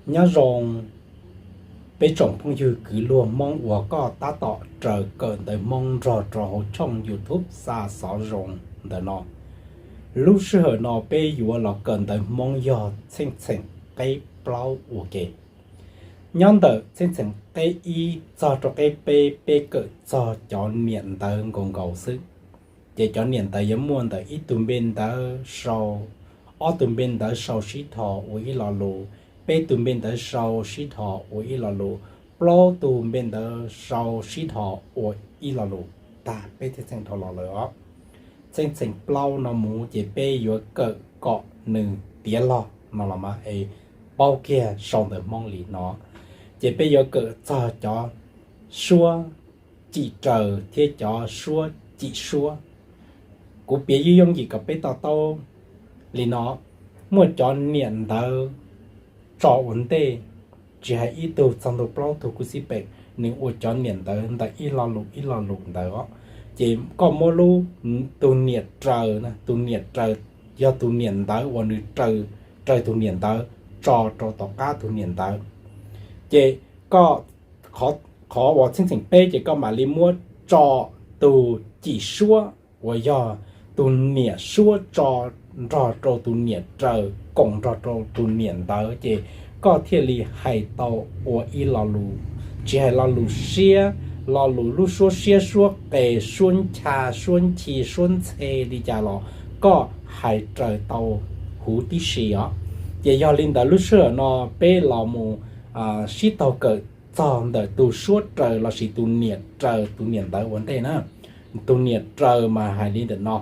Nyob zoo peb tsoom phooj ywg kwv luag Hmoob uas koj tab tom raws kawm ntawv Hmoob nrog rau hauv tshooj YouTube Xa Xov Zoo ntawm no. Lub sij hawm no peb yuav los kawm ntawv Hmoob yog txheej txheem qeb plaub ua ke. Nyob ntawm txheej txheem qeb ib txog rau qeb peb, peb kawm txog cov niam ntawv nkaus nkaus xwb. Ces cov niam ntawv yuav muaj ntawm ib tug npe ntawv sau, ob tug npe ntawv sau sib dhos ua ib lo lus, peb tug npe ntawv sau sib dhos ua ib lo lus, plaub tug npe ntawv sau sib dhos ua ib lo lus, tag peb txheej txheem dhau los lawm os. Txheej txheem plaub no mus ces peb yuav kawm kom nws tiav log no los mas es paub kiag sau ntawv Hmoob li no. Ces peb yuav kawm txog cov suab cim raws thiab cov suab cim suab. Kuv piav yooj yooj yim kom peb to taub li no, muaj cov niam ntawv tso ua ntej, tsis hais ib tug txog ntua plaub tug kuj xij peem, nws ua cov niam ntawv ntawm ib lo lus ib lo lus ntawd os. Ces koj muab lub, tus niam raws, tus niam raws yog tus niam ntawv uas nws raws tus niam ntawv tso rau tom qab tus niam ntawv. Ces koj, qhov uas txheej txheem peb ces koj mam li muab tso tus cim suab uas yog tus niam suab tso nrog rau tus niam raws koom nrog rau tus niam ntawv, ces koj thiaj li hais tau ua ib lo lus. Tsis hais lo lus siab, lo lus lub suab siab suab qes suab ncha suab nchi suab ntxhe li cas los koj hais raws tau huv tib si os. Ces yog li ntawd lub sij hawm no peb los mus sib taug kawm txog ntawm tus suab raws lossis tus niam raws tus niam ntawv ua ntej na. Tus niam raws mas hais li ntawm no: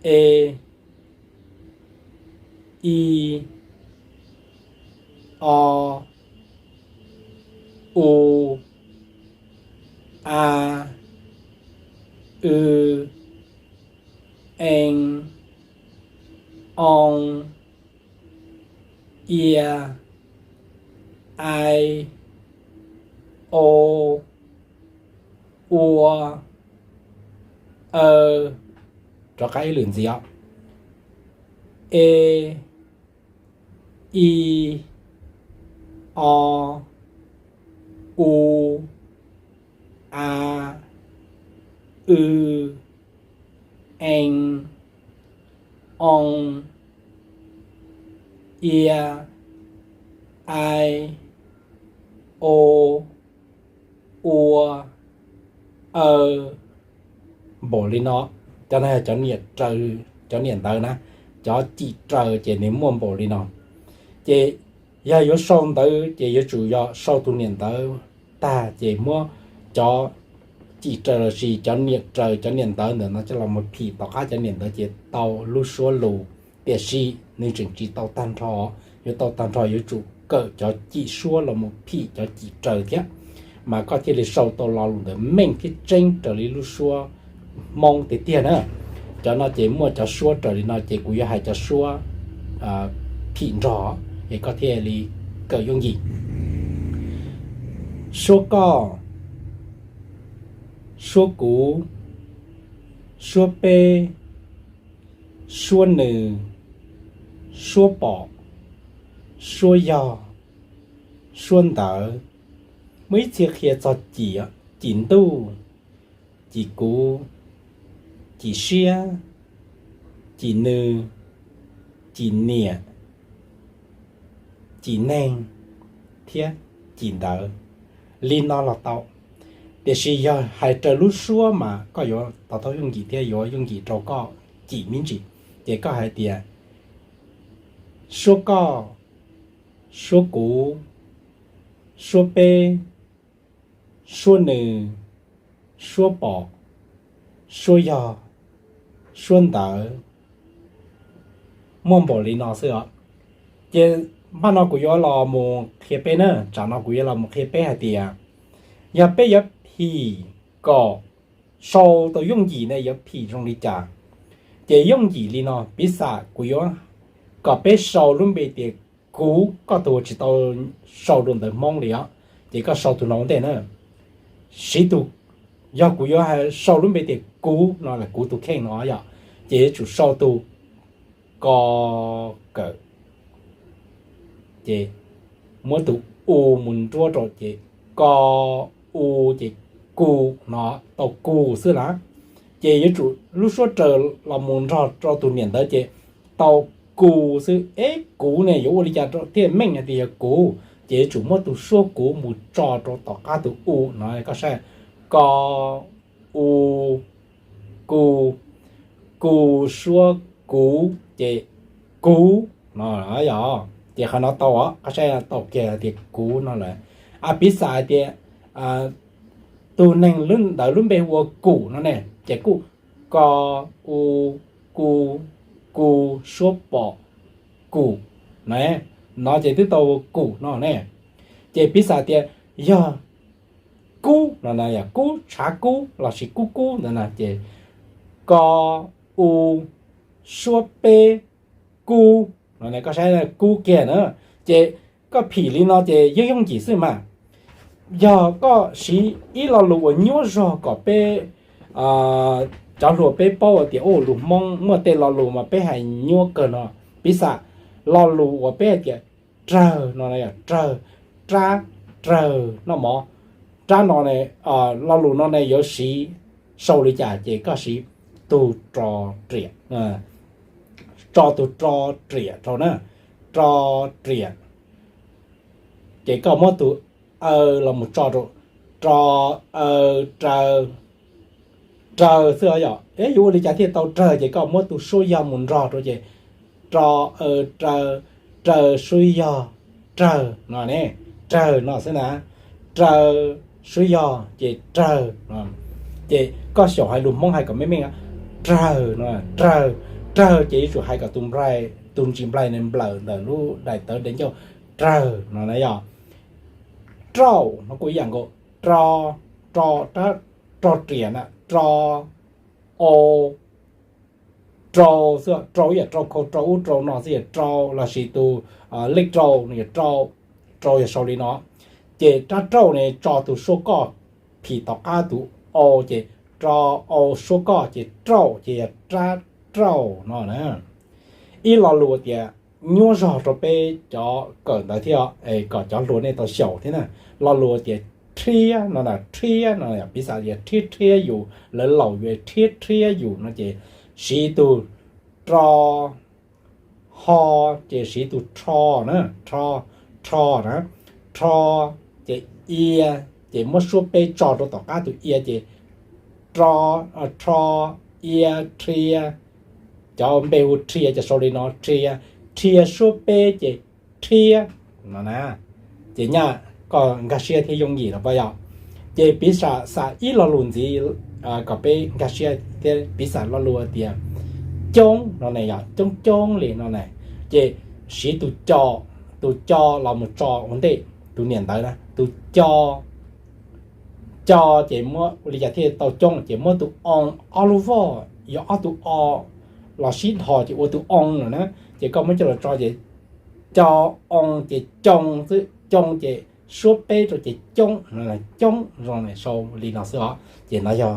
e, i, o, u, a, w, e, o, ia, ai, o, ua, aw. Rov qab ib lwm ntxiv os: e, i, o, u, a, w, e, o, ia, ai, o, ua, aw. Npaum li no. Cov no yog cov niam ntawv na, cov cim raws ces nws muaj npaum li no. Ces yog yuav sau ntawv ces yuav tsum yog sau tus niam ntawv tag ces muab cov cim raws lossis cov niam raws cov niam ntawv ntawm no coj los mus phim tom qab cov niam ntawv ces tau lub suab lus. Tiam sis nws tseem tsis tau tag nrho, yuav tau tag nrho yuav tsum kawm cov cim suab los mus phim cov cim raws thiab, mas koj thiaj li sau tau lo lus ntawd meej thiab tseeb raws li lub suab Hmoob tiag tiag na. Cov no ces muaj cov suab raws li no ces kuv yuav hais cov suab phim nrog es koj thiaj li kawm yooj yim. Suab koj, suab kuv, suab peb, suab nws, suab pom, suab yog, suab ntawd. Muaj ib txhia qhia txog cim, cim ntuj, cim kuv, cim siab, cim nws, cim niam, cim neeg thiab cim ntawd. Li no los tau, tiam sis yog hais raws lub suab mas koj yuav to taub yooj yim thiab yuav yooj yim rau koj cim me ntsis. Ces koj hais tias suab koj, suab kuv, suab peb, suab nws, suab pom, suab yog, suab ntawd. Muaj npaum li no xwb os. Ces npaj no kuv yuav los mus qhia peb na, tsam no kuv yuav los mus qhia peb hais tias yog peb yuav phim kom sau tau yooj yim ne yuav phim zoo li cas. Ces yooj yim li no, piv xam kuv yuav kom peb sau lub npe tias kuv, koj tus uas tsis tau sau dua ntawv Hmoob li os, ces koj sau tus no ua ntej na. Siv tus, yog kuv yuav sau lub npe tias kuv no, kuv tus kheej no yom, ces yuav tsum sau tus ko kawm, ces muab tus u mus nruab rau ces ko, u, ces ku no, tau ku xwb na. Ces yuav tsum lub suab raws los mus nrog rau tus niam ntawd ces tau ku xwb. Eb, kuv ne yuav ua li cas thiaj meej hais tias yog kuv? Ces yuav tsum muab tus suab kuv mus tso rau tom qab tus u no, koj saib, ko, u, ku, ku suab kuv ces kuv no yog. Ces qhov no tau, koj saib tau kiag tias kuv no lawm. A, piv xam hais tias tus neeg ntawd lub npe hu ua Kum no ne, ces kuj ko, u, ku, ku suab pom, Kum no, no ces twb tau Kum no ne. Ces piv xam tias yog kub no, yog kub, tshav kub lossis kub kub ntawd na, ces ko, u, suab peb, kub no, koj saib kub kiag na. Ces koj phim li no ces yeej yooj yim xwb mas. Yog koj siv ib lo lus uas nyuaj zog kom peb cov hluas peb paub tias, u, lus Hmoob muaj tej lo lus mas peb hais nyuaj kawg no. Piv xam lo lus uas peb hais tias rawg no, rawg, rab, rawg noj mov, rab no, lo lus no ne yuav siv sau li cas ces koj siv tus ro riam, tso tus ro riam rau na, ro riam, ces koj muab tus aw los mus tso rau, ro, aw, raw, raw xwb yom. Yuav ua li cas thiaj tau rawg? Ces koj muab tus suab yog mus nrog rau ces ro, aw, raw, raw suab yog, rawg no ne, rawg no xwb na, raw suab yog ces rawg. Ces koj xyaum hais lus Hmoob hais kom meej meej, rawg no, rawg, rawg ces yuav tsum hais kom tus nplai, tus ntsis nplai ne nplawm ntawm lub daim tawv daim ncauj, rawg no na yog. Rauj no kuj ib yam nkaus, ro, ro, ro riam na, ro, o, rau xwb, rau ib yam rau khau rau ub rau no xwb, yog rau lossis tus lej rau no yog rau, rau yog sau li no. Ces rab rauj ne tso tus suab koj phim tom qab tus o ces ro, o suab koj ces rauj ces yog rab rauj no na. Ib lo lus tias nyuaj zog rau peb cov kawm ntawv thiab kom cov hluas nej tau xyaum thiab na. Lo lus tias rhiab no na, rhiab no piv xam tias rhiab rhiab yus, lawv laum yus rhiab rhiab yus no ces siv tus ro, ho ces siv tus rho na, rho, rho na, rho ces ia, ces muab suab peb tso rau tom qab tus ia ces ro, rho, ia, rhia. Cov npe hu rhia ces sau li no, rhia, rhia suab peb ces rhiab no na. Ces nyaj koj nkag siab thiab yooj yim los pab yog. Ces piv xam, xam ib lo lus ntxiv kom peb nkag siab thiab, piv xam lo lus tias coob no ne, yog coob coob li no na, ces siv tus co, tus co los mus tso ua ntej tus niam ntawv na, tus co, co ces muab ua li cas thiaj tau coob, ces muab tus o, ob lub voj yog ob tus o los sib dhos ces ua tus o no na, ces koj muab coj los tso ces co, o ces coo xwb, coo ces suab peb rau ces coob, coob zoo sau li no xwb os. Ces no yog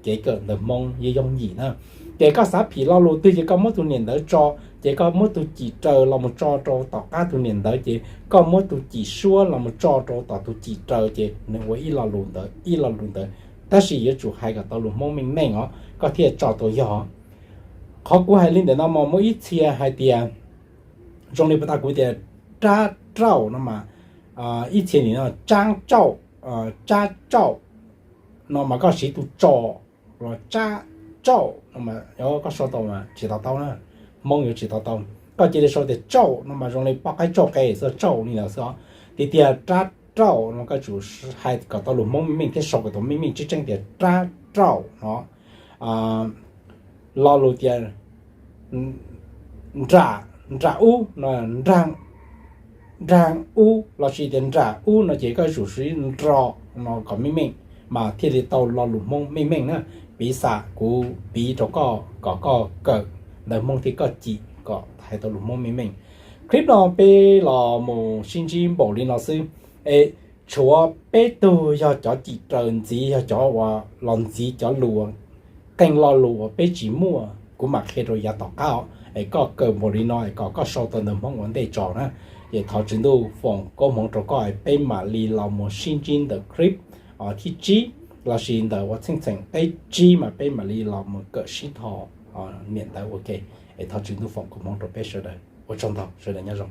kev kawm ntawv Hmoob yooj yooj yim na. Ces koj xav phim lo lus twg ces koj muab tus niam ntawv tso, ces koj muab tus cim raws los mus tso rau tom qab tus niam ntawv, ces koj muab tus cim suab los mus tso rau tom tus cim raws, ces nws ua ib lo lus ntawd ib lo lus ntawd. Tab sis yuav tsum hais kom tau lus Hmoob meej meej os koj thiaj tso tau yog. Qhov kuv hais li ntawm no mas muaj ib txhia hais tias, zoo li puas tas kuv tias rab rauj no mas, ib txhia nim no tsab tsauj, tsab tsauj no mas koj siv tus tso los tsab tsauj no mas koj sau tau mas tsis to taub na. Hmoob yuav tsis to taub. Koj cia li sau tias tsauj no mas zoo li poj qaib tsauj qe xwb, tsauj li ntawd xwb os. Tiag tiag rab rauj no koj tsum hais kom tau lus Hmoob meej meej thiab sau kom tau meej meej tseeb tseeb tias rab rauj no. Lo lus tias nram, nram ub no, nraag ub lossis tias nram ub no ces koj yuav tsum siv nro no kom meej meej mas thiaj li tau lo lus Hmoob meej meej na. Piv xam kuv piv rau koj kom koj kawm ntawv Hmoob thiab koj cim kom hais tau lus Hmoob meej meej. Clip no peb los mus sib ntsib npaum li no xwb. Es tshuav peb tug yog cov cim raws ntxiv, yog cov uas los ntxiv cov lus, qee lo lus uas peb tsis muaj kuv mam qhia rau yav tom qab os. Es koj kawm npaum li no es kom koj sau tau ntawv Hmoob ua ntej tso na. Ces thov Tswv Ntuj foom koob hmoov rau koj es peb mam li los mus sib ntsib ntawm clip thib tsib lossis ntawm ua txheej txheem qeb tsib mas peb mam li los mus kawm sib tho niam ntawv ua ke. Es thov Tswv Ntuj foom koob hmoov rau peb sawv daws, ua tsaug ntau, sawv daws nyob zoo.